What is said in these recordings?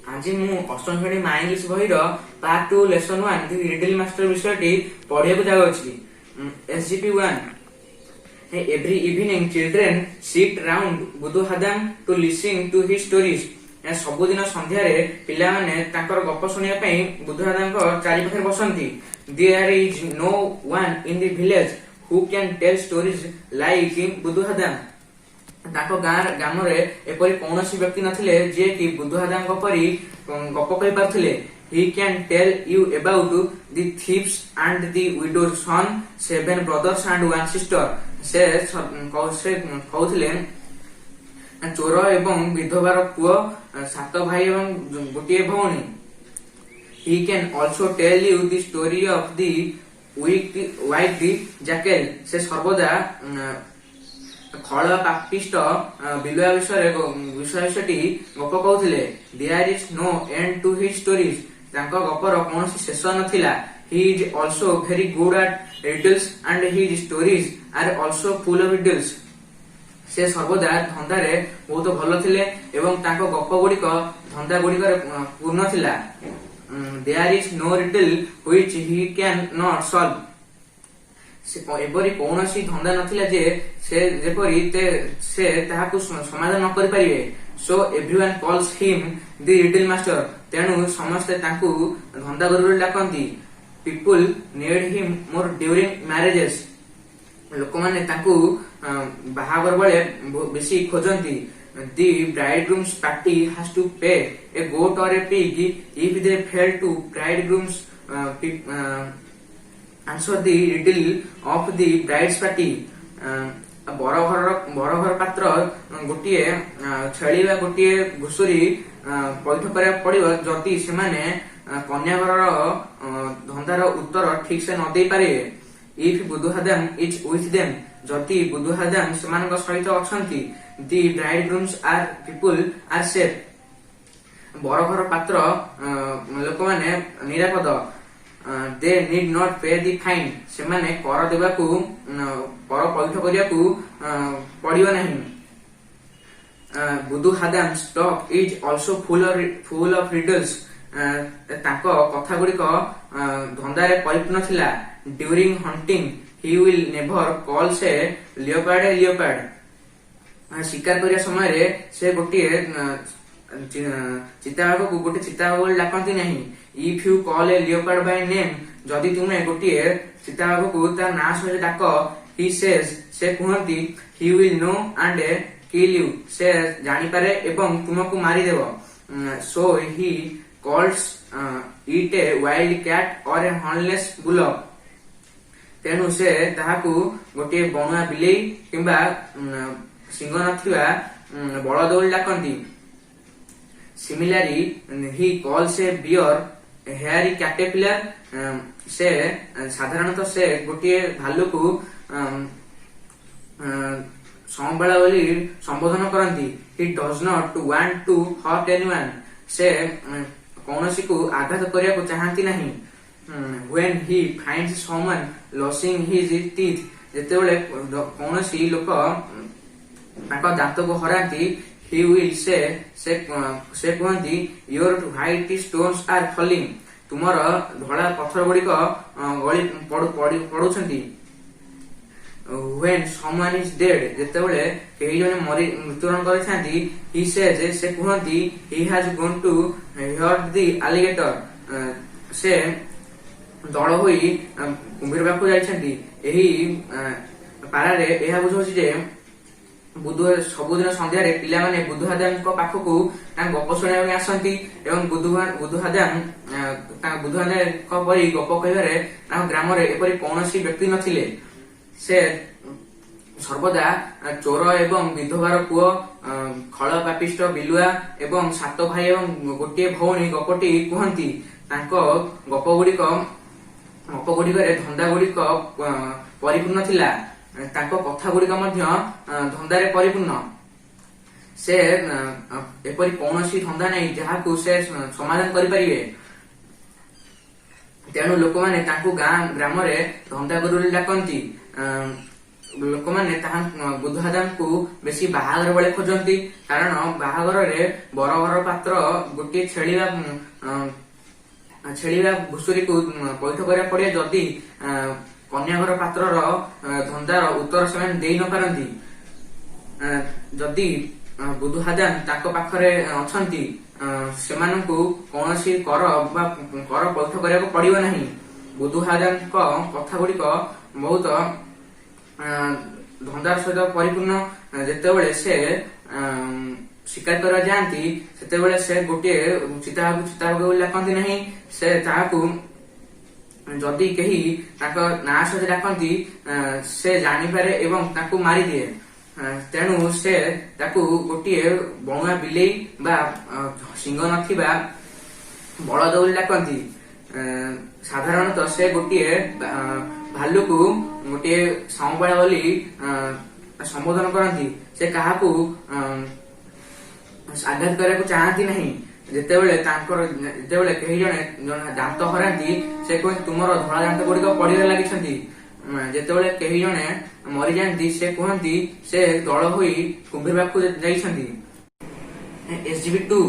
ଆଜି ମୁଁ ଅଷ୍ଟମ ଶ୍ରେଣୀ ମା ଇଂଲିଶ ବହିର Part 2, Lesson 1, The Riddle Master ବିଷୟଟି ପଢିବାକୁ ଯାଉଅଛି। SGP 1. Every evening, children sit round Buddhu Hadam to listen to his stories. ସବୁଦିନ ସନ୍ଧ୍ୟାରେ ପିଲାମାନେ ତାଙ୍କର ଗପ ଶୁଣିବା ପାଇଁ ବୁଧୁ ହାଦାମଙ୍କ ଚାରିପାଖରେ ବସନ୍ତି। There is no one in the village who can tell stories like Buddhu Hadam. ତାଙ୍କ ଗାଁ ଗ୍ରାମରେ ଏପରି କୌଣସି ବ୍ୟକ୍ତି ନଥିଲେ ଯିଏକି ବୁଧୁ ହାଦାମଙ୍କ ପରି ଗପ କହିପାରୁଥିଲେ। He can tell you about the thieves and the widow's son, seven brothers and one sister. ସେ କହୁଥିଲେ ଚୋର ଏବଂ ବିଧବାର ପୁଅ, ସାତ ଭାଇ ଏବଂ ଗୋଟିଏ ଭଉଣୀ। He can also tell you the story of the wicked jackal. ସେ ସର୍ବଦା ଖଳ ପାପିଷ୍ଟ ବିଲୁଆ ବିଷୟରେ ବିଷୟଟି ଗପ କହୁଥିଲେ। There is no end to his stories. ତାଙ୍କ ଗପର କୌଣସି ଶେଷ ନଥିଲା। He is also very good at riddles, and his stories are also full of riddles. ସେ ସର୍ବଦା ଧନ୍ଦାରେ ବହୁତ ଭଲ ଥିଲେ ଏବଂ ତାଙ୍କ ଗପ ଗୁଡିକ ଧନ୍ଦା ଗୁଡିକରେ ପୂର୍ଣ୍ଣ ଥିଲା। There is no riddle which he can not solve. ସେ ଏପରି କୌଣସି ଧନ୍ଦା ନଥିଲା ଯେ ସେ ଯେପରି ସେ ତାହାକୁ ସମାଧାନ ନ କରିପାରିବେ। So everyone calls him the riddle master. ତେଣୁ ସମସ୍ତେ ତାଙ୍କୁ ଧନ୍ଦା ଗୁରୁ ବୋଲି ଡାକନ୍ତି। People need him more during marriages. ଲୋକମାନେ ତାଙ୍କୁ ବାହାଘର ବେଳେ ବେଶୀ ଖୋଜନ୍ତି। The bridegroom's party has to pay a goat or a pig if they fail to bridegroom's answer the riddle of the bride's party. ବର ଘର ପାତ୍ର ଗୋଟିଏ ଛେଳି ବା ଗୋଟିଏ ଘୁଷୁରୀ ପଇଠ କରିବାକୁ ପଡିବ ଯଦି ସେମାନେ କନ୍ୟା ଘରର ଧନ୍ଦାର ଉତ୍ତର ଠିକ ସେ ନ ଦେଇ ପାରିବେ। If Buddhu Hadam is with them, ଯଦି ବୁଧୁ ହାଦାମ ସେମାନଙ୍କ ସହିତ ଅଛନ୍ତି, the bridegroom's are people are safe. ବରଘର ପାତ୍ର ଲୋକମାନେ ନିରାପଦ। They need not pay the fine. ସେମାନେ କର ଦେବାକୁ କର ପଇଠ କରିବାକୁ ପଡିବ ନାହିଁ। Buddhu Hadam's talk is also full of riddles. ତାଙ୍କ କଥା ଗୁଡିକ ଧନ୍ଦାରେ ପରିପୂର୍ଣ୍ଣ ଥିଲା। During hunting, he will never calls a leopard a leopard. ଶିକାର କରିବା ସମୟରେ ସେ ଗୋଟିଏ ଚିତାବାଘକୁ ଗୋଟେ ଚିତାବାଘ ବୋଲି ଡାକନ୍ତି ନାହିଁ। If you call a leopard by name, ଯଦି ତୁମେ ଗୋଟିଏ ଚିତାବାଘକୁ ତା ନାଁ ସହିତ ଡାକ, he says, ସେ କୁହନ୍ତି, he will know and kill you. ସେ ଜାଣିପାରେ ଏବଂ ତୁମକୁ ମାରିଦେବ। So he calls it a wild cat or a hornless bullock. ତେଣୁ ସେ ତାହାକୁ ଗୋଟିଏ ବଣୁଆ ବିଲେଇ କିମ୍ବା ଶିଙ୍ଗ ନଥିବା ବଳଦ ବୋଲି ଡାକନ୍ତି। Similarly, he calls a bear hairy caterpillar. ସେ ସାଧାରଣତଃ ସେ ଗୋଟିଏ ଭାଲୁକୁ ସମ୍ବାଳ ବୋଲି ସମ୍ବୋଧନ କରନ୍ତି। He does not want to hurt anyone. ସେ କୌଣସିକୁ ଆଘାତ କରିବାକୁ ଚାହାନ୍ତି ନାହିଁ। When he finds someone losing his teeth, ଯେତେବେଳେ କୌଣସି ଲୋକ ତାଙ୍କ ଦାନ୍ତକୁ ହରାନ୍ତି, he will say, ସେ କୁହନ୍ତି, "Your white stones are falling." ତୁମର ଧଳା ପଥର ଗୁଡିକ ଗଳି ପଡୁଛନ୍ତି। When someone is dead, ଯେତେବେଳେ କେହି ଜଣେ ମରି ମୃତ୍ୟୁବରଣ କରିଥାନ୍ତି, he says, ସେ କୁହନ୍ତି, "He has gone to herd the alligator." ସେ ଦଳ ହୋଇ କୁମ୍ଭୀର ପାଖକୁ ଯାଇଛନ୍ତି। ଏହି ପାରାରେ ଏହା ବୁଝାଉଛି ଯେ ବୁଧୁ ସବୁଦିନ ସନ୍ଧ୍ୟାରେ ପିଲାମାନେ ବୁଧୁ ହାଦାମଙ୍କ ପାଖକୁ ତାଙ୍କ ଗପ ଶୁଣିବା ପାଇଁ ଆସନ୍ତି ଏବଂ ବୁଧୁ ହାଦାମ ତାଙ୍କ ବୁଧୁ ହାଦାମଙ୍କ ପରି ଗପ କହିବାରେ ତାଙ୍କ ଗ୍ରାମରେ ଏପରି କୌଣସି ବ୍ୟକ୍ତି ନଥିଲେ। ସେ ସର୍ବଦା ଚୋର ଏବଂ ବିଧବାର ପୁଅ, ଖଳ ପାପିଷ୍ଟ ବିଲୁଆ ଏବଂ ସାତ ଭାଇ ଏବଂ ଗୋଟିଏ ଭଉଣୀ ଗପଟି କୁହନ୍ତି। ତାଙ୍କ ଗପ ଗୁଡିକରେ ଧନ୍ଦା ଗୁଡିକ ପରିପୂର୍ଣ୍ଣ ଥିଲା। ତାଙ୍କ କଥା ଗୁଡିକ ମଧ୍ୟ ଧନ୍ଦାରେ ପରିପୂର୍ଣ୍ଣ। ସେ ଏପରି କୌଣସି ଧନ୍ଦା ନାହିଁ ଯାହାକୁ ସେ ସମାଧାନ କରିପାରିବେ। ତେଣୁ ଲୋକମାନେ ତାଙ୍କୁ ଗାଁ ଗ୍ରାମରେ ଧନ୍ଦା ଗୁରୁ ବୋଲି ଡାକନ୍ତି। ଲୋକମାନେ ତାହା ବୁଧୁ ହାଦାମକୁ ବେଶୀ ବାହାଘର ବେଳେ ଖୋଜନ୍ତି, କାରଣ ବାହାଘରରେ ବର ଘର ପାତ୍ର ଗୋଟିଏ ଛେଳି ବା ଘୁଷୁରୀକୁ ପଇଠ କରିବାକୁ ପଡେ, ଯଦି କନ୍ୟା ଘର ପାତ୍ରର ଧନ୍ଦାର ଉତ୍ତର ସେମାନେ ଦେଇ ନ ପାରନ୍ତି। ଯଦି ବୁଧୁ ହାଦାମ ତାଙ୍କ ପାଖରେ ଅଛନ୍ତି, ସେମାନଙ୍କୁ କୌଣସି କର ବା କର ପୈଠ କରିବାକୁ ପଡିବ ନାହିଁ। ବୁଧୁ ହାଦାମଙ୍କ କଥା ଗୁଡିକ ବହୁତ ଧନ୍ଦାର ସହିତ ପରିପୂର୍ଣ୍ଣ। ଯେତେବେଳେ ସେ ଶିକାର କରିବା ଯାଆନ୍ତି, ସେତେବେଳେ ସେ ଗୋଟିଏ ଚିତାବାଘ ଚିତାବାଘ ବୋଲି ଡାକନ୍ତି ନାହିଁ। ସେ ତାହାକୁ ଯଦି କେହି ତାଙ୍କ ନାଁ ସହିତ ଡାକନ୍ତି, ସେ ଜାଣିପାରେ ଏବଂ ତାକୁ ମାରିଦିଏ। ତେଣୁ ସେ ତାକୁ ଗୋଟିଏ ବଣୁଆ ବିଲେଇ ବା ଶିଙ୍ଗ ନଥିବା ବଳଦ ବୋଲି ଡାକନ୍ତି। ସାଧାରଣତଃ ସେ ଗୋଟିଏ ଭାଲୁକୁ ଗୋଟିଏ ସାଉଁପାଳ ବୋଲି ସମ୍ବୋଧନ କରନ୍ତି। ସେ କାହାକୁ ଆଘାତ କରିବାକୁ ଚାହାନ୍ତି ନାହିଁ। ଯେତେବେଳେ କେହି ଜଣେ ଜଣେ ଦାନ୍ତ ହରାନ୍ତି, ସେ କୁହନ୍ତି, "ତୁମର ଧଳା ଦାନ୍ତ ଗୁଡିକ ପଡିବାରେ ଲାଗିଛନ୍ତି।" ଯେତେବେଳେ କେହି ଜଣେ ମରିଯାଆନ୍ତି, ସେ କୁହନ୍ତି, ସେ ଦଳ ହୋଇ କୁମ୍ଭୀର ପାଖକୁ ଯାଇଛନ୍ତି। SGP 2.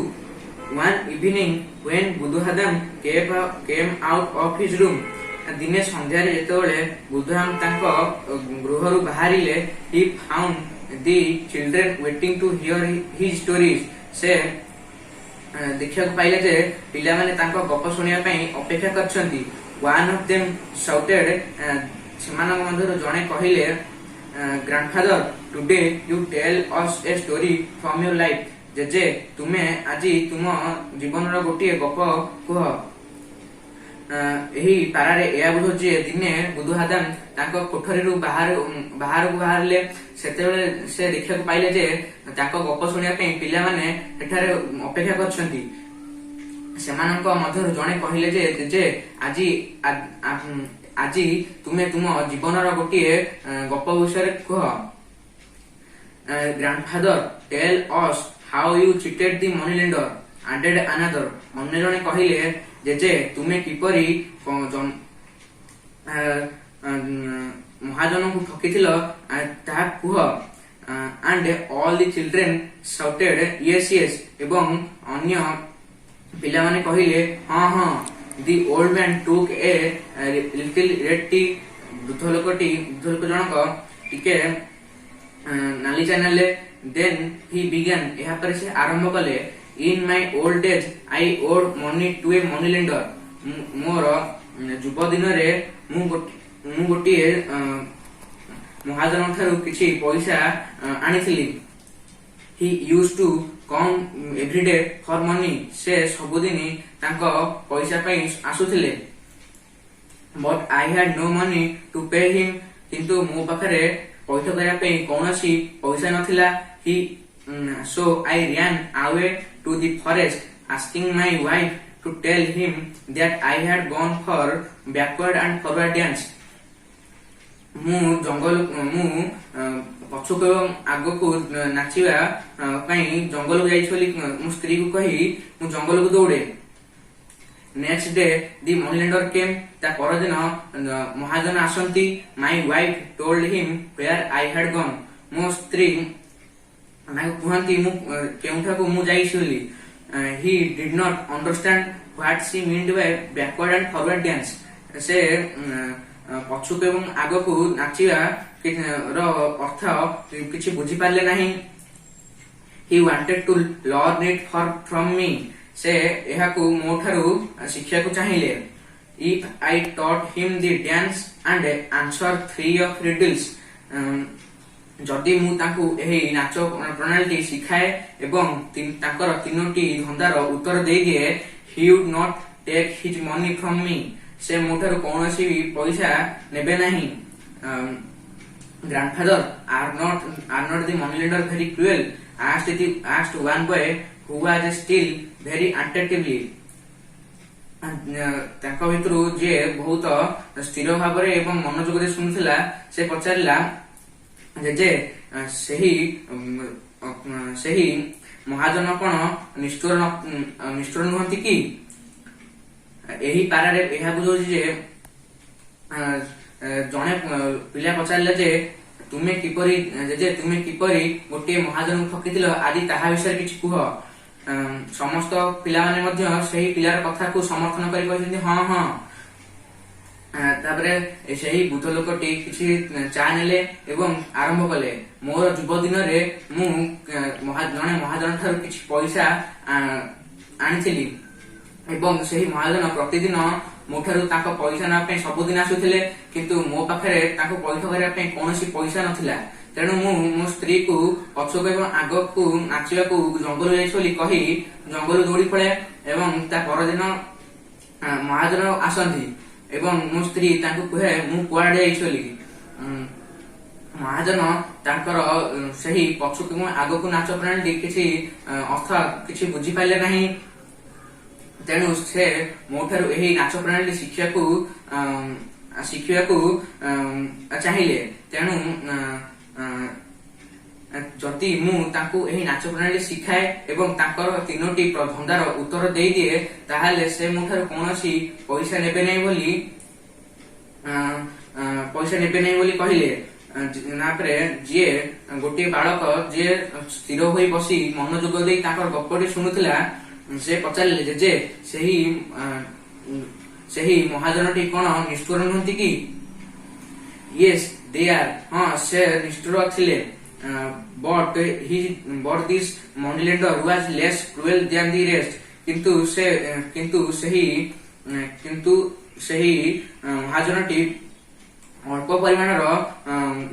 One evening when Buddhu Hadam came out of his room, ଦିନେ ସନ୍ଧ୍ୟାରେ ଯେତେବେଳେ ବୁଧୁହାମ ତାଙ୍କ ଗୃହରୁ ବାହାରିଲେ, he found the children waiting to hear his stories. ସେ ଦେଖିବାକୁ ପାଇଲେ ଯେ ପିଲାମାନେ ତାଙ୍କ ଗପ ଶୁଣିବା ପାଇଁ ଅପେକ୍ଷା କରିଛନ୍ତି। One of them shouted, ସେମାନଙ୍କ ମଧ୍ୟରୁ ଜଣେ କହିଲେ, "Grandfather, today you tell us a story from your life." ଜେଜେ, ତୁମେ ଆଜି ତୁମ ଜୀବନର ଗୋଟିଏ ଗପ କୁହ। ଏହି ପାରାରେ ଏହା ବୁଝାଉଛି ଯେ ଦିନେ ବୁଧୁ ହାଦାମ ତାଙ୍କ କୋଠରୀରୁ ବାହାରକୁ ବାହାରିଲେ। ସେତେବେଳେ ସେ ଦେଖିବାକୁ ପାଇଲେ ଯେ ତାଙ୍କ ଗପ ଶୁଣିବା ପାଇଁ ପିଲାମାନେ ସେଠାରେ ଅପେକ୍ଷା କରିଛନ୍ତି। ସେମାନଙ୍କ ମଧ୍ୟରୁ ଜଣେ କହିଲେ ଯେ ଜେଜେ, ଆଜି ତୁମେ ତୁମ ଜୀବନର ଗୋଟିଏ ଗପ ବିଷୟରେ କୁହ। "Grandfather, tell us how you cheated the money lender," added another. ଅନ୍ୟ ଜଣେ କହିଲେ, ଜେଜେ, ତୁମେ କିପରି ମହାଜନଙ୍କୁ ଠକିଥିଲ, ତାହା କୁହ। And all the children shouted, Yes." ଏବଂ ଅନ୍ୟ ପିଲାମାନେ କହିଲେ, "ହଁ ହଁ।" The old man took a little red tea. ବୃଦ୍ଧ ଲୋକ ଜଣକ ଟିକେ ନାଲି ଚା ନେଲେ। Then he began, ଏହାପରେ ସେ ଆରମ୍ଭ କଲେ। "In my old age I owed money to a money lender." ମୋର ଯୁବ ଦିନରେ ମୁଁ ଗୋଟିଏ ମହାଜନ ଠାରୁ କିଛି ପଇସା ଆଣିଥିଲି। He used to come every day for money. ସେ ସବୁଦିନ ତାଙ୍କ ପଇସା ପାଇଁ ଆସୁଥିଲେ। But I had no money to pay him. କିନ୍ତୁ ମୋ ପାଖରେ ପଇଠ କରିବା ପାଇଁ କୌଣସି ପଇସା ନଥିଲା। He so I ran away to the forest, asking my wife to tell him that I had gone for backward and forward dance. ମୁଁ ପଛକୁ ଏବଂ ଆଗକୁ ନାଚିବା ପାଇଁ ଜଙ୍ଗଲକୁ ଯାଇଛି ବୋଲି ମୋ ସ୍ତ୍ରୀକୁ କହି ମୁଁ ଜଙ୍ଗଲକୁ ଦୌଡେ। Next day the money lender came. ତା ପରଦିନ ମହାଜନ ଆସନ୍ତି। My wife told him where I had gone. ମୋ ସ୍ତ୍ରୀ ତାଙ୍କୁ କୁହନ୍ତି ମୁଁ କେଉଁଠାକୁ ମୁଁ ଯାଇଛି ବୋଲି। He did not understand what she meant by backward and forward dance. ସେ ପଛକୁ ଏବଂ ଆଗକୁ ନାଚିବା ର ଅର୍ଥ କିଛି ବୁଝିପାରିଲେ ନାହିଁ। He wanted to learn it from me. ସେ ଏହାକୁ ମୋ ଠାରୁ ଶିଖିବାକୁ ଚାହିଁଲେ। If I taught him the dance and answer three of riddles, ଯଦି ମୁଁ ତାଙ୍କୁ ଏହି ନାଚ ପ୍ରଣାଳୀଟି ଶିଖାଏ ଏବଂ ତାଙ୍କର ତିନୋଟି ଧନ୍ଦାର ଉତ୍ତର ଦେଇଦିଏ, he would not take his money from me. ସେ ମୋ ଠାରୁ କୌଣସି ବି ପଇସା ନେବେ ନାହିଁ। "Grandfather, are not the money lender very cruel?" asked one boy who was still very attentively. ତାଙ୍କ ଭିତରୁ ଯିଏ ବହୁତ ସ୍ଥିର ଭାବରେ ଏବଂ ମନୋଯୋଗ ଦେଇ ଶୁଣୁଥିଲା, ସେ ପଚାରିଲା, ଜେଜେ, ସେହି ମହାଜନ କଣ ନିଷ୍ଠୁର ନୁହନ୍ତି କି? ଏହି ପାରାରେ ଏହା ବୁଝାଉଛି ଯେ ଜଣେ ପିଲା ପଚାରିଲା ଯେ ତୁମେ କିପରି, ଜେଜେ, ତୁମେ କିପରି ଗୋଟିଏ ମହାଜନକୁ ଠକିଥିଲ, ଆଜି ତାହା ବିଷୟରେ କିଛି କୁହ। ସମସ୍ତ ପିଲାମାନେ ମଧ୍ୟ ସେହି ପିଲାର କଥାକୁ ସମର୍ଥନ କରି କହିଛନ୍ତି, ହଁ। ତାପରେ ସେହି ବୃଦ୍ଧ ଲୋକଟି କିଛି ଚା ନେଲେ ଏବଂ ଆରମ୍ଭ କଲେ, ମୋର ଯୁବ ଦିନରେ ମୁଁ ଜଣେ ମହାଜନ ଠାରୁ କିଛି ପଇସା ଆଣିଥିଲି ଏବଂ ସେହି ମହାଜନ ପ୍ରତିଦିନ ମୋ ଠାରୁ ତାଙ୍କ ପଇସା ନେବା ପାଇଁ ସବୁଦିନ ଆସୁଥିଲେ। କିନ୍ତୁ ମୋ ପାଖରେ ତାଙ୍କୁ ପଇଠ କରିବା ପାଇଁ କୌଣସି ପଇସା ନଥିଲା। ତେଣୁ ମୁଁ ମୋ ସ୍ତ୍ରୀକୁ ପଛକୁ ଏବଂ ଆଗକୁ ନାଚିବାକୁ ଜଙ୍ଗଲ ଯାଇଛି ବୋଲି କହି ଜଙ୍ଗଲ ଦୌଡ଼ି ପଳାଏ ଏବଂ ତା ପରଦିନ ମହାଜନ ଆସନ୍ତି ଏବଂ ମୋ ସ୍ତ୍ରୀ ତାଙ୍କୁ କୁହେ ମୁଁ କୁଆଡେ ଯାଇଛି ବୋଲି। ମହାଜନ ତାଙ୍କର ସେହି ପଛକୁ ଏବଂ ଆଗକୁ ନାଚ ପ୍ରଣାଳୀ କିଛି ଅର୍ଥ କିଛି ବୁଝିପାରିଲେ ନାହିଁ। ତେଣୁ ସେ ମୋ ଠାରୁ ଏହି ନାଚ ପ୍ରଣାଳୀ ଶିଖିବାକୁ ଚାହିଁଲେ। ତେଣୁ ଯଦି ମୁଁ ତାଙ୍କୁ ଏହି ନାଚ ପ୍ରଣାଳୀ ଶିଖାଏ ଏବଂ ତାଙ୍କର ତିନୋଟି ଧନ୍ଦାର ଉତ୍ତର ଦେଇଦିଏ, ତାହେଲେ ସେ ମୋ ଠାରୁ କୌଣସି ପଇସା ନେବେ ନାହିଁ ବୋଲି କହିଲେ। ତାପରେ ଯିଏ ଗୋଟିଏ ବାଳକ, ଯିଏ ସ୍ଥିର ହୋଇ ବସି ମନୋଯୋଗ ଦେଇ ତାଙ୍କର ଗପଟି ଶୁଣୁଥିଲା, ସେ ପଚାରିଲେ, ଜେଜେ, ସେହି ମହାଜନଟି କଣ ନିଷ୍ଠୁର ନୁହନ୍ତି କି? Yes, they are. ହଁ, ସେ ନିଷ୍ଠୁର ଥିଲେ। But this moneylender was less cruel than the rest. କିନ୍ତୁ ସେହି ମହାଜନଟି ଅଳ୍ପ ପରିମାଣର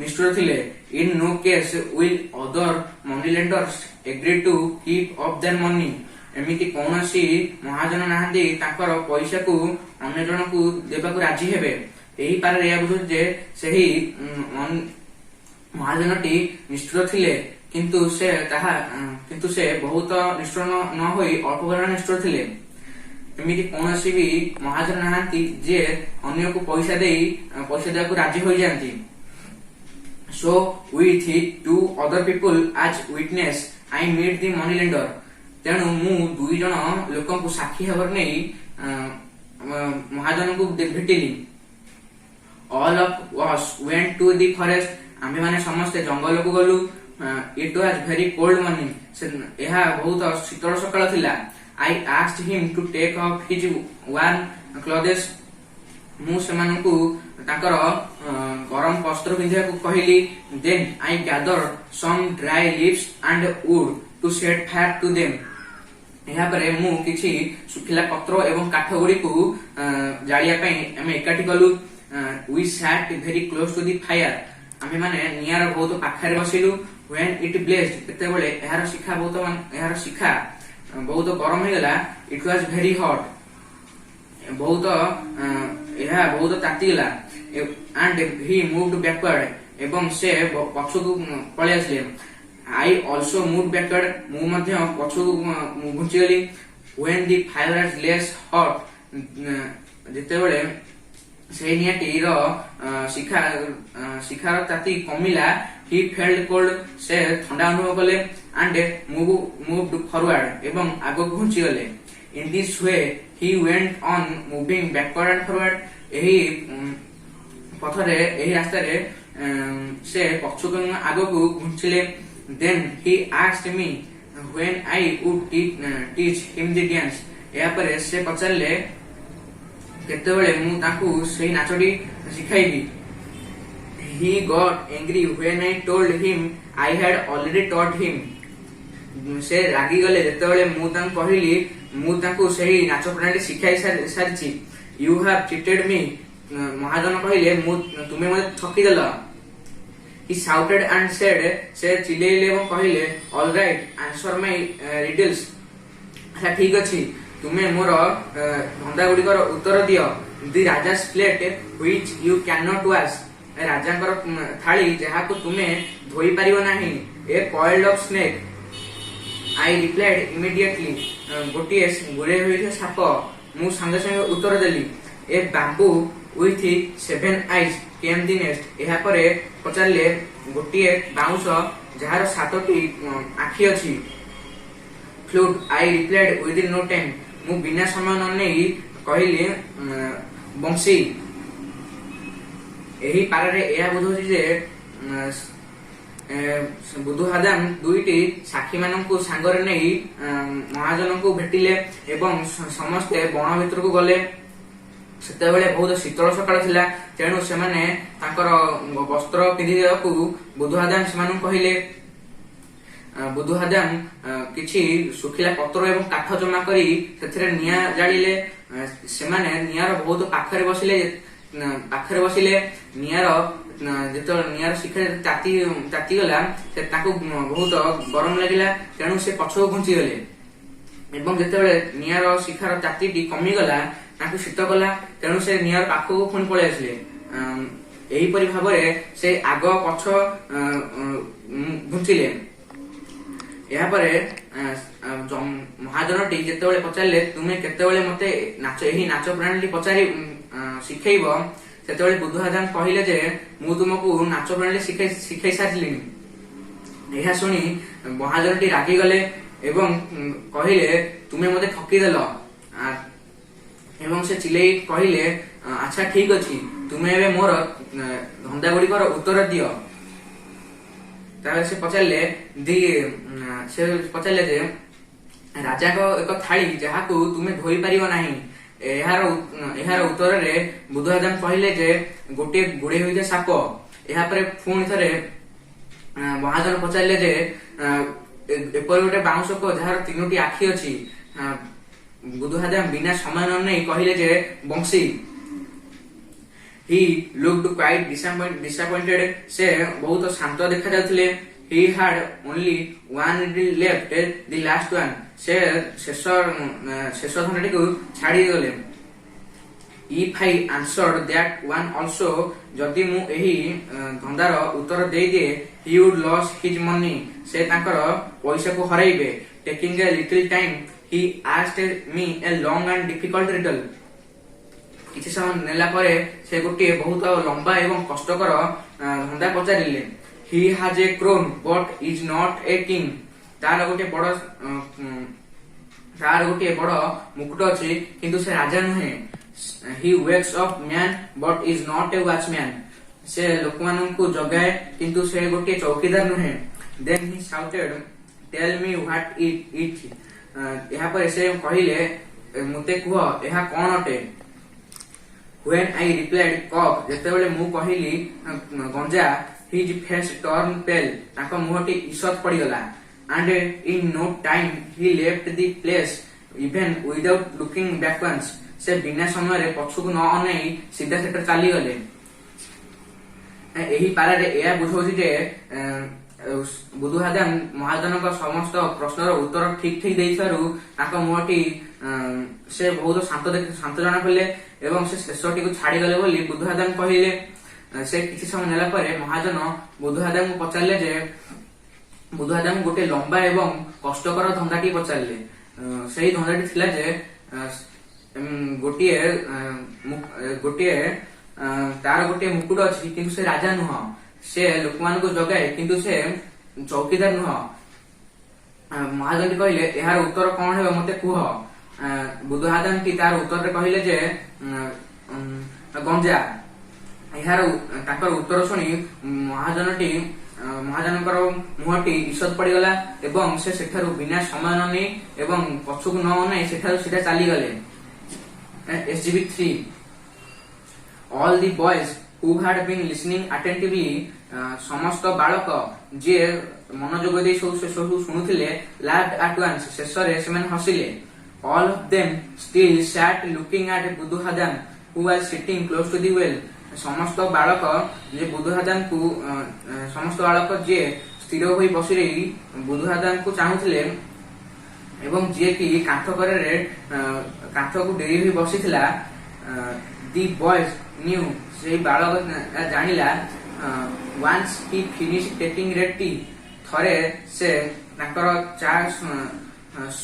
ନିଷ୍ଠୁର ଥିଲେ। In no case will other moneylenders agree to keep up their money. ଏମିତି କୌଣସି ମହାଜନ ନାହାନ୍ତି, ତାଙ୍କର ପଇସାକୁ ଅନ୍ୟ ଜଣକୁ ଦେବାକୁ ରାଜି ହେବେ। ଏହି ପାରାରେ ଏହା ବୁଝୁଛି ଯେ ସେହି ମହାଜନଟି ନିଷ୍ଠୁର ଥିଲେ, କିନ୍ତୁ ସେ ବହୁତ ନିଷ୍ଠୁର ନ ହୋଇ ଅଳ୍ପ ପରିମାଣ ନିଷ୍ଠୁର ଥିଲେ। ଏମିତି କୌଣସି ବି ମହାଜନ ନାହାନ୍ତି, ଯିଏ ଅନ୍ୟକୁ ପଇସା ଦେବାକୁ ରାଜି ହୋଇଯାଆନ୍ତି। So with two other people as witness, I meet the moneylender. ତେଣୁ ମୁଁ ଦୁଇ ଜଣ ଲୋକଙ୍କୁ ସାକ୍ଷୀ ଭାବରେ ନେଇ ମହାଜନକୁ ଭେଟିଲି। All of us went to the forest. ଆମ୍ଭେମାନେ ସମସ୍ତେ ଜଙ୍ଗଲକୁ ଗଲୁ। It was very cold morning. ଏହା ବହୁତ ଶୀତଳ ସକାଳ ଥିଲା। I asked him to take off his warm clothes. ମୁଁ ସେମାନଙ୍କୁ ତାଙ୍କର ଗରମ ବସ୍ତ୍ର ପିନ୍ଧିବାକୁ କହିଲି। Then I gathered some dry leaves and wood to set fire to them. ଏହାପରେ ମୁଁ କିଛି ଶୁଖିଲା ପତ୍ର ଏବଂ କାଠ ଗୁଡିକୁ ଜାଳିବା ପାଇଁ ଆମେ ଏକାଠି କଲୁ। We sat very close to the fire. ଆମେମାନେ ନିଆଁର ବହୁତ ପାଖରେ ବସିଲୁ। When it blazed, କେତେବେଳେ ଏହାର ଶିଖା ବହୁତ ଗରମ ହେଇଗଲା। It was very hot. ଏହା ବହୁତ ତାତିଗଲା। And he moved backward. ଏବଂ ସେ ପଛକୁ ପଳେଇ ଆସିଲେ। I also moved backward. ମୁଁ ମଧ୍ୟ ପଛକୁ ଘୁଞ୍ଚିଗଲି। When the fire was less hot, ଯେତେବେଳେ ସେଇ ନିଆଁଟିର ଶିଖାର ତାତି କମିଲା, he felt cold. ସେ ଥଣ୍ଡା ଅନୁଭବ କଲେ। And moved forward. ଏବଂ ଆଗକୁ ଘୁଞ୍ଚିଗଲେ। In this way he went on moving backward and forward. ଏହି ପଥରେ, ଏହି ରାସ୍ତାରେ ସେ ପଛକୁ ଏବଂ ଆଗକୁ ଘୁଞ୍ଚିଲେ। Then he asked me when I would teach him the dance. ଏହାପରେ ସେ ପଚାରିଲେ କେତେବେଳେ ମୁଁ ତାଙ୍କୁ ସେଇ ନାଚଟି ଶିଖାଇବି। He got angry when I told him I had already taught him. ସେ ରାଗିଗଲେ ଯେତେବେଳେ ମୁଁ ତାଙ୍କୁ କହିଲି ମୁଁ ତାଙ୍କୁ ସେହି ନାଚ ପ୍ରଣାଳୀ ଶିଖାଇ ସାରିଛି। You have cheated me. ମହାଜନ କହିଲେ, ତୁମେ ମତେ ଠକିଦେଲ। He shouted and said, ସେ ଚିଲେଇଲେ ଏବଂ କହିଲେ, "All right, answer my riddles." ଆଚ୍ଛା, ଠିକ ଅଛି, ତୁମେ ମୋର ଧନ୍ଦା ଗୁଡିକର ଉତ୍ତର ଦିଅ। The Raja's plate which you cannot wash. ରାଜାଙ୍କର ଥାଳି ଯାହାକୁ ତୁମେ ଧୋଇ ପାରିବ ନାହିଁ। A coiled up snake, I replied immediately. ଗୋଟିଏ ଗୁଡେଇ ହୋଇଥିବା ସାପ, ମୁଁ ସାଙ୍ଗେ ସାଙ୍ଗେ ଉତ୍ତର ଦେଲି। A bamboo with seven eyes came the next. ଏହାପରେ ପଚାରିଲେ ଗୋଟିଏ ବାଉଁଶ ଯାହାର ସାତଟି ଆଖି ଅଛି। Flute, I replied within no time. ମୁଁ ବିନା ସମୟ ନ ନେଇ କହିଲି ବଂଶୀ। ଏହି ପାରାରେ ଏହା ବୁଝାଉଛି ଯେ ବୁଧୁ ହାଦାମ ଦୁଇଟି ସାକ୍ଷୀମାନଙ୍କୁ ସାଙ୍ଗରେ ନେଇ ମହାଜନଙ୍କୁ ଭେଟିଲେ ଏବଂ ସମସ୍ତେ ବଣ ଭିତରକୁ ଗଲେ। ସେତେବେଳେ ବହୁତ ଶୀତଳ ସକାଳ ଥିଲା, ତେଣୁ ସେମାନେ ତାଙ୍କର ବସ୍ତ୍ର ପିନ୍ଧିଦେବାକୁ ବୁଧୁ ହାଦାମ ସେମାନଙ୍କୁ କହିଲେ। ବୁଧୁ ହାଦାମ କିଛି ଶୁଖିଲା ପତ୍ର ଏବଂ କାଠ ଜମା କରି ସେଥିରେ ନିଆଁ ଜାଳିଲେ। ସେମାନେ ନିଆଁର ବହୁତ ପାଖରେ ବସିଲେ। ଯେତେବେଳେ ନିଆଁର ଶିଖା ତାତିଗଲା, ସେ ତାଙ୍କୁ ବହୁତ ଗରମ ଲାଗିଲା, ତେଣୁ ସେ ପଛକୁ ଘୁଞ୍ଚିଗଲେ ଏବଂ ଯେତେବେଳେ ନିଆଁର ଶିଖାର ତାତିଟି କମିଗଲା, ତାଙ୍କୁ ଶୀତ କଲା, ତେଣୁ ସେ ନିଆଁର ପାଖକୁ ପୁଣି ପଳେଇ ଆସିଲେ। ଏହିପରି ଭାବରେ ସେ ଆଗ ପଛ ଘୁଞ୍ଚିଲେ। ଏହାପରେ ମହାଜନଟି ଯେତେବେଳେ ପଚାରିଲେ, "ତୁମେ କେତେବେଳେ ମତେ ଏହି ନାଚ ପ୍ରଣାଳୀ ପଚାରି ଶିଖେଇବ?" ସେତେବେଳେ ବୁଧୁ ହାଦାମ କହିଲେ ଯେ ମୁଁ ତୁମକୁ ନାଚ ପ୍ରଣାଳୀ ଶିଖେଇ ସାରିଲିଣି। ଏହା ଶୁଣି ମହାଜନଟି ରାଗିଗଲେ ଏବଂ କହିଲେ, "ତୁମେ ମତେ ଠକିଦେଲ।" ଏବଂ ସେ ଚିଲେଇ କହିଲେ, "ଆଚ୍ଛା, ଠିକ ଅଛି, ତୁମେ ଏବେ ମୋର ଧନ୍ଦା ଗୁଡିକର ଉତ୍ତର ଦିଅ।" ତାପରେ ସେ ପଚାରିଲେ ଯେ ରାଜାଙ୍କ ଏକ ଥାଳି ଯାହାକୁ ତୁମେ ଧୋଇ ପାରିବ ନାହିଁ। ଏହାର ଉତ୍ତରରେ ବୁଧୁ ହାଦାମ କହିଲେ ଯେ ଗୋଟିଏ ଗୁଡେଇ ହୋଇଥିବା ସାପ। ଏହାପରେ ପୁଣି ଥରେ ମହାଜନ ପଚାରିଲେ ଯେ ଏପରି ଗୋଟେ ବାଉଁଶ କୁହ ଯାହାର ତିନୋଟି ଆଖି ଅଛି। ବୁଧୁ ହାଦାମ ବିନା ସମୟ ନ ନେଇ କହିଲେ ଯେ ବଂଶୀ। He looked quite disappointed. ସେ ବହୁତ ଶାନ୍ତ ଦେଖାଯାଉଥିଲେ। He had only one riddle left, the last one. ସେ ଶେଷ ଧନ୍ଦାଟିକୁ ଛାଡ଼ିଗଲେ। If I answered that one also, ଯଦି ମୁଁ ଏହି ଧନ୍ଦାର ଉତ୍ତର ଦେଇଦିଏ, he would lose his money. ସେ ତାଙ୍କର ପଇସାକୁ ହରାଇବେ। Taking a little time, he asked me a long and difficult riddle. କିଛି ସମୟ ନେଲା ପରେ ସେ ଗୋଟିଏ ବହୁତ ଲମ୍ବା ଏବଂ କଷ୍ଟକର ଧନ୍ଦା ପଚାରିଲେ। He has a crown but is not a king. ତାର ଗୋଟିଏ ବଡ ମୁକୁଟ ଅଛି, କିନ୍ତୁ ସେ ରାଜା ନୁହେଁ। He wakes up men but is not a watchman. ସେ ଲୋକମାନଙ୍କୁ ଜଗାଏ, କିନ୍ତୁ ସେ ଗୋଟିଏ ଚୌକିଦାର ନୁହେଁ। Then he shouted, "Tell me what it is." ଏହାପରେ ସେ କହିଲେ, "ମୋତେ କୁହ ଏହା କଣ ଅଟେ?" When I replied, "Cock," ଯେତେବେଳେ ମୁଁ କହିଲି ଗଞ୍ଜା, his face turned pale. ତାଙ୍କ ମୁହଁଟି ଈଷତ୍ ପଡିଗଲା। And in no time he left the place even without looking backwards. ସେ ବିନା ସମୟରେ ପଛକୁ ନ ଅନେଇ ସିଧା ସେଠାରେ ଚାଲିଗଲେ। ଏହି ପାରାରେ ଏହା ବୁଝାଉଛି ଯେ ବୁଧୁ ହାଦାମ ମହାଜନଙ୍କ ସମସ୍ତ ପ୍ରଶ୍ନର ଉତ୍ତର ଠିକ ଠିକ ଦେଇଥିବାରୁ ତାଙ୍କ ମୁହଁଟି ସେ ବହୁତ ଶାନ୍ତ ଜଣା ପଡ଼ିଲେ ଏବଂ ସେ ଶେଷଟିକୁ ଛାଡିଗଲେ ବୋଲି ବୁଧୁ ହାଦାମ କହିଲେ। ସେ କିଛି ସମୟ ନେଲା ପରେ ମହାଜନ ବୁଧୁ ହାଦାମକୁ ପଚାରିଲେ ଯେ ବୁଧୁ ହାଦାମ ଗୋଟେ ଲମ୍ବା ଏବଂ କଷ୍ଟକର ଧନ୍ଦାଟି ପଚାରିଲେ। ସେଇ ଧନ୍ଦାଟି ଥିଲା ଯେ ଗୋଟିଏ ତାର ଗୋଟିଏ ମୁକୁଟ ଅଛି, କିନ୍ତୁ ସେ ରାଜା ନୁହଁ। ସେ ଲୋକମାନଙ୍କୁ ଜଗାଏ, କିନ୍ତୁ ସେ ଚୌକିଦାର ନୁହଁ। ମହାଜନଟି କହିଲେ, "ଏହାର ଉତ୍ତର କଣ ହେବ, ମତେ କୁହ।" ବୁଧୁ ହାଦାମଟି ତାର ଉତ୍ତରରେ କହିଲେ ଯେ ଉଁ, ଉଁ, ଗଞ୍ଜା। ତାଙ୍କର ଉତ୍ତର ଶୁଣି ମହାଜନଙ୍କର ମୁହଁଟି ଈଷତ୍ ପଡିଗଲା ଏବଂ ସେ ସେଠାରୁ ବିନା ସମୟ ନ ନେଇ ଏବଂ ପଛକୁ ନ ଅନାଇ ସେଠାରୁ ସିଧା ଚାଲିଗଲେ। SGB 3. All the boys who had been listening attentively, ସମସ୍ତ ବାଳକ ଯିଏ ମନୋଯୋଗ ଦେଇ ସବୁ ସେ ସବୁ ଶୁଣୁଥିଲେ, laughed at once. ଶେଷରେ ସେମାନେ ହସିଲେ। All of them still sat looking at Buddhu Hadam, who was sitting close to the well. ସମସ୍ତ ବାଳକ ଯେ ବୁଧୁ ହାଦାମକୁ ସମସ୍ତ ବାଳକ ଯିଏ ସ୍ଥିର ହୋଇ ବସି ରହି ବୁଧୁ ହାଦାମକୁ ଚାହୁଁଥିଲେ ଏବଂ ଯିଏକି କାନ୍ଥ କରରେ କାନ୍ଥକୁ ଡେରି ହୋଇ ବସିଥିଲା। The boys knew, ସେଇ ବାଳକ ଜାଣିଲା, once he finished taking red tea, ଥରେ ସେ ତାଙ୍କର ଚା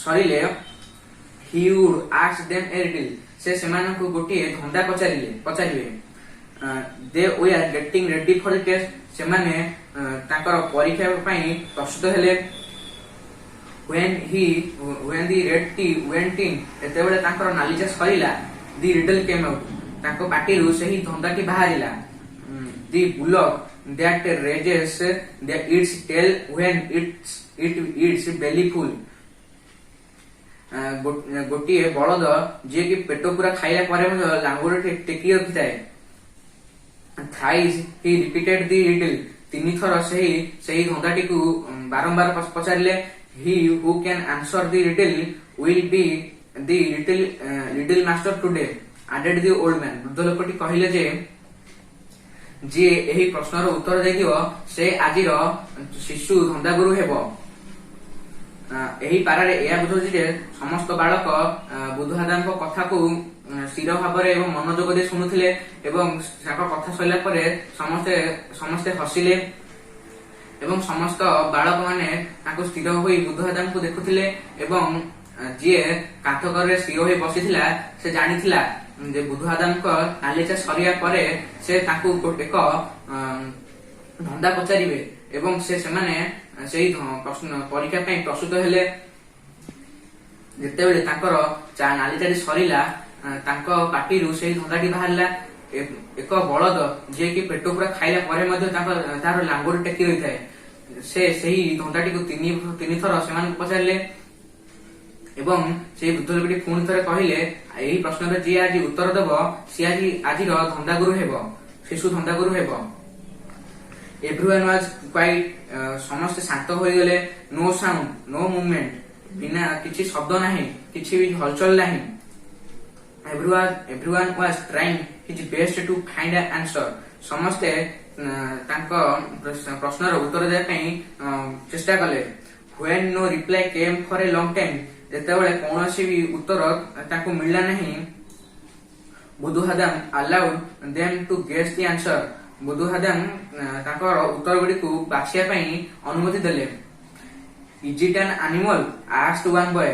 ସରିଲେ, he would ask them a riddle. ସେ ସେମାନଙ୍କୁ ଗୋଟିଏ ଧନ୍ଦା ପଚାରିବେ। They were getting ready for the test. ସେମାନେ ତାଙ୍କର ପରୀକ୍ଷା ପାଇଁ ପ୍ରସ୍ତୁତ ହେଲେ। When the red tea went in, ଯେତେବେଳେ ତାଙ୍କର ନାଲି ଚା ସରିଲା, the riddle came out. ତାଙ୍କ ପାଟିରୁ ସେହି ଧନ୍ଦାଟି ବାହାରିଲା। The bullock that raises its tail when it its belly full. ଗୋଟିଏ ବଳଦ ଯିଏକି ପେଟ ପୁରା ଖାଇଲା ପରେ ମଧ୍ୟ ଲାଙ୍ଗୁଡ଼ ଟେକି ରଖିଥାଏ। Thrice he repeated the riddle. ତିନି ଥର ସେହି ଧନ୍ଦାଟିକୁ ବାରମ୍ବାର ପଚାରିଲେ। "He who can answer the riddle will be the riddle master today," added the old man. ବୃଦ୍ଧ ଲୋକଟି କହିଲେ ଯେ ଯିଏ ଏହି ପ୍ରଶ୍ନର ଉତ୍ତର ଦେଇଥିବ, ସେ ଆଜିର ଶିଶୁ ଧନ୍ଦାଗୁରୁ ହେବ। ଏହି ପାରାରେ ଏହା ବୁଝାଉଛି ଯେ ସମସ୍ତ ବାଳକ ବୁଧୁ ହାଦାମଙ୍କ କଥାକୁ ସ୍ଥିର ଭାବରେ ଏବଂ ମନୋଯୋଗ ଦେଇ ଶୁଣୁଥିଲେ ଏବଂ ତାଙ୍କ କଥା ସରିଲା ପରେ ସମସ୍ତେ ସମସ୍ତେ ହସିଲେ ଏବଂ ସମସ୍ତ ବାଳକ ମାନେ ତାଙ୍କୁ ସ୍ଥିର ହୋଇ ବୁଧୁ ହାଦାମଙ୍କୁ ଦେଖୁଥିଲେ ଏବଂ ଯିଏ କାନ୍ଥକରରେ ସ୍ଥିର ହୋଇ ବସିଥିଲା, ସେ ଜାଣିଥିଲା ଯେ ବୁଧୁ ହାଦାମଙ୍କ ନାଲି ଚା ସରିବା ପରେ ସେ ତାଙ୍କୁ ଏକ ଧନ୍ଦା ପଚାରିବେ ଏବଂ ସେମାନେ ସେଇ ପ୍ରଶ୍ନ ପରୀକ୍ଷା ପାଇଁ ପ୍ରସ୍ତୁତ ହେଲେ। ଯେତେବେଳେ ତାଙ୍କର ନାଲି ଚାଟି ସରିଲା, ତାଙ୍କ ପାଟିରୁ ସେଇ ଧନ୍ଦାଟି ବାହାରିଲା, ଏକ ବଳଦ ଯିଏକି ପେଟ ପୁରା ଖାଇଲା ପରେ ମଧ୍ୟ ତାର ଲାଙ୍ଗୁଡ଼ ଟେକି ରହିଥାଏ। ସେ ସେହି ଧନ୍ଦାଟିକୁ ତିନି ତିନି ଥର ସେମାନଙ୍କୁ ପଚାରିଲେ ଏବଂ ସେଇ ବୃଦ୍ଧ ଲୋକଟି ପୁଣି ଥରେ କହିଲେ, ଏହି ପ୍ରଶ୍ନର ଯିଏ ଆଜି ଉତ୍ତର ଦେବ, ସିଏ ଆଜିର ଧନ୍ଦାଗୁରୁ ହେବ, ଶିଶୁ ଧନ୍ଦାଗୁରୁ ହେବ। Everyone was quiet. ସମସ୍ତେ ଶାନ୍ତ ହୋଇଗଲେ। No sound, no movement. ବିନା କିଛି ଶବ୍ଦ ନାହିଁ, କିଛି ବି ହଲଚଲ ନାହିଁ। Everyone was trying his best to find an answer. ସମସ୍ତେ ତାଙ୍କ ପ୍ରଶ୍ନର ଉତ୍ତର ଦେବା ପାଇଁ ଚେଷ୍ଟା କଲେ। When no reply came for a long time, ଯେତେବେଳେ କୌଣସି ବି ଉତ୍ତର ତାଙ୍କୁ ମିଳିଲା ନାହିଁ, Budhu Hadam allowed them to guess the answer. Budhu Hadam ତାଙ୍କର ଉତ୍ତର ଗୁଡିକୁ ବାଛିବା ପାଇଁ ଅନୁମତି ଦେଲେ। "Is it an animal?" asked one boy.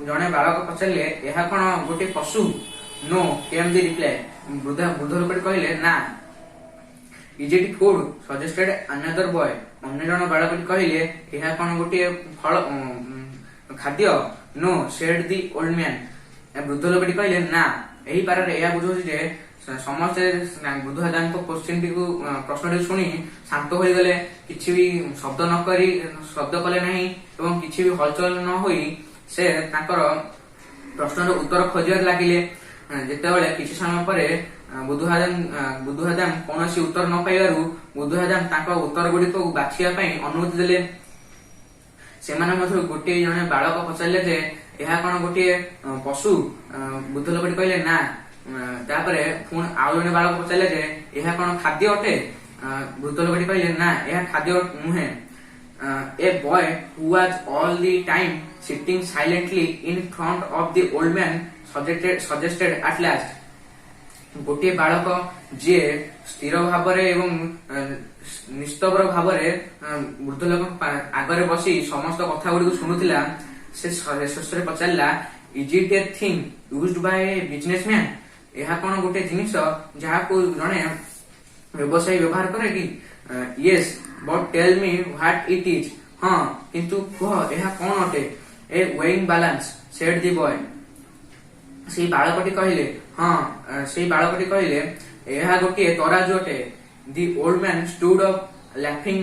ଜଣେ ବାଳକ ପଚାରିଲେ, ଏହା କଣ ଗୋଟିଏ ପଶୁ? "No," came the reply. ବୃଦ୍ଧ ଲୋକଟି କହିଲେ, ନା। "Is it food?" suggested another boy. ଅନ୍ୟ ଜଣ ବାଳକଟି କହିଲେ, ଏହା କଣ ଗୋଟିଏ ଫଳ, ଖାଦ୍ୟ? "No," said the old man. ବୃଦ୍ଧ ଲୋକଟି କହିଲେ, ନା। ଏହି ପାରାରେ ଏହା ବୁଝାଉଛି ଯେ ସମସ୍ତେ ବୃଦ୍ଧ ଦାଦାଙ୍କ କୋଶ୍ଚିନ୍ଟିକୁ, ପ୍ରଶ୍ନଟିକୁ ଶୁଣି ଶାନ୍ତ ହୋଇଗଲେ। କିଛି ବି ଶବ୍ଦ ନ କରି, ଶବ୍ଦ କଲେ ନାହିଁ ଏବଂ କିଛି ବି ହଲଚଲ ନ ହୋଇ ସେ ତାଙ୍କର ପ୍ରଶ୍ନର ଉତ୍ତର ଖୋଜିବାରେ ଲାଗିଲେ। ଯେତେବେଳେ କିଛି ସମୟ ପରେ ବୁଧୁ ହାଦାମ କୌଣସି ଉତ୍ତର ନ ପାଇବାରୁ ବୁଧୁ ହାଦାମ ତାଙ୍କ ଉତ୍ତର ଗୁଡିକୁ ବାଛିବା ପାଇଁ ଅନୁମତି ଦେଲେ। ସେମାନଙ୍କ ମଧ୍ୟରୁ ଗୋଟିଏ ଜଣେ ବାଳକ ପଚାରିଲେ ଯେ ଏହା କଣ ଗୋଟିଏ ପଶୁ? ବୃଦ୍ଧ ଲୋକଟି କହିଲେ, ନା। ତାପରେ ପୁଣି ଆଉ ଜଣେ ବାଳକ ପଚାରିଲେ ଯେ ଏହା କଣ ଖାଦ୍ୟ ଅଟେ? ବୃଦ୍ଧ ଲୋକଟି କହିଲେ, ନା, ଏହା ଖାଦ୍ୟ ନୁହେଁ। A boy who was all the time sitting silently in front of the old man suggested at last. ଗୋଟିଏ ବାଳକ ଯିଏ ସ୍ଥିର ଭାବରେ ଏବଂ ନିସ୍ତବ୍ଧ ଭାବରେ ବୃଦ୍ଧ ଲୋକଙ୍କ ଆଗରେ ବସି ସମସ୍ତ କଥା ଗୁଡିକୁ ଶୁଣୁଥିଲା, ସେ ଶେଷରେ ପଚାରିଲା, "Is it a thing used by a businessman?" ଏହା କଣ ଗୋଟେ ଜିନିଷ ଯାହାକୁ ଜଣେ ବ୍ୟବସାୟୀ ବ୍ୟବହାର କରେ କି? "Yes, but tell me what it is." ହଁ, କିନ୍ତୁ କୁହ ଏହା କଣ ଅଟେ? "A weighing balance," said the boy. ସେଇ ବାଳକଟି କହିଲେ, ହଁ, ସେଇ ବାଳକଟି କହିଲେ, ଏହା ଗୋଟିଏ ତରାଜୁ ଅଟେ। The old man stood up laughing.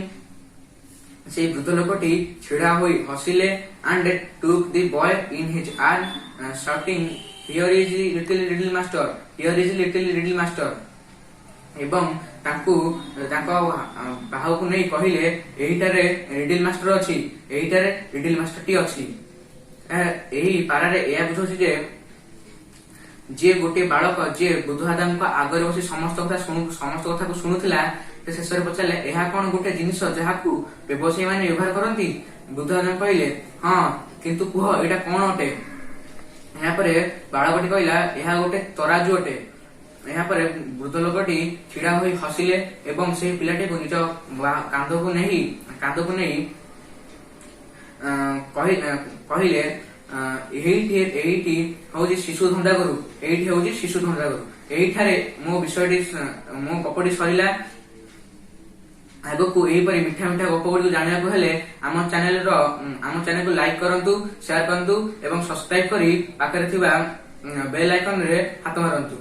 ସେଇ ବୃଦ୍ଧ ଲୋକଟି ଛିଡା ହୋଇ ହସିଲେ and took the boy in his arm, shouting, "Here is little riddle master! Here is little riddle master!" ଏବଂ ତାଙ୍କୁ ତାଙ୍କ ବାହୁକୁ ନେଇ କହିଲେ, ଏହିଠାରେ ରିଡିଲ ମାଷ୍ଟର ଅଛି, ଏହିଠାରେ ରିଡିଲ ମାଷ୍ଟରଟି ଅଛି। ଏହି ପାରାରେ ଏହା ବୁଝାଉଛି ଯେ ଯିଏ ଗୋଟିଏ ବାଳକ ଯିଏ ବୁଧୁ ଆଦାମଙ୍କ ଆଗରେ ବସି ସମସ୍ତ କଥାକୁ ଶୁଣୁଥିଲା, ସେ ଶେଷରେ ପଚାରିଲେ, ଏହା କଣ ଗୋଟେ ଜିନିଷ ଯାହାକୁ ବ୍ୟବସାୟୀ ମାନେ ବ୍ୟବହାର କରନ୍ତି? ବୁଧୁ ଆଦାମ କହିଲେ, ହଁ, କିନ୍ତୁ କୁହ ଏଇଟା କଣ ଅଟେ? ଏହାପରେ ବାଳକଟି କହିଲା, ଏହା ଗୋଟେ ତରାଜୁ ଅଟେ। ଏହାପରେ ବୃଦ୍ଧ ଲୋକଟି ଛିଡା ହୋଇ ହସିଲେ ଏବଂ ସେହି ପିଲାଟିକୁ ନିଜ କାନ୍ଧକୁ ନେଇ କହିଲେ, ଏଇଠି ହଉଛି ଶିଶୁ ଧନ୍ଦାଗୁରୁ, ଏଇଠି ହଉଛି ଶିଶୁ ଧନ୍ଦାଗୁରୁ। ଏଇଠାରେ ମୋ ଗପଟି ସରିଲା। ଆଗକୁ ଏହିପରି ମିଠା ମିଠା ଗପ ଗୁଡିକୁ ଜାଣିବାକୁ ହେଲେ ଆମ ଚ୍ୟାନେଲକୁ ଲାଇକ୍ କରନ୍ତୁ, ସେୟାର କରନ୍ତୁ ଏବଂ ସବସ୍କ୍ରାଇବ କରି ପାଖରେ ଥିବା ବେଲ୍ ଆଇକନରେ ହାତ ମାରନ୍ତୁ।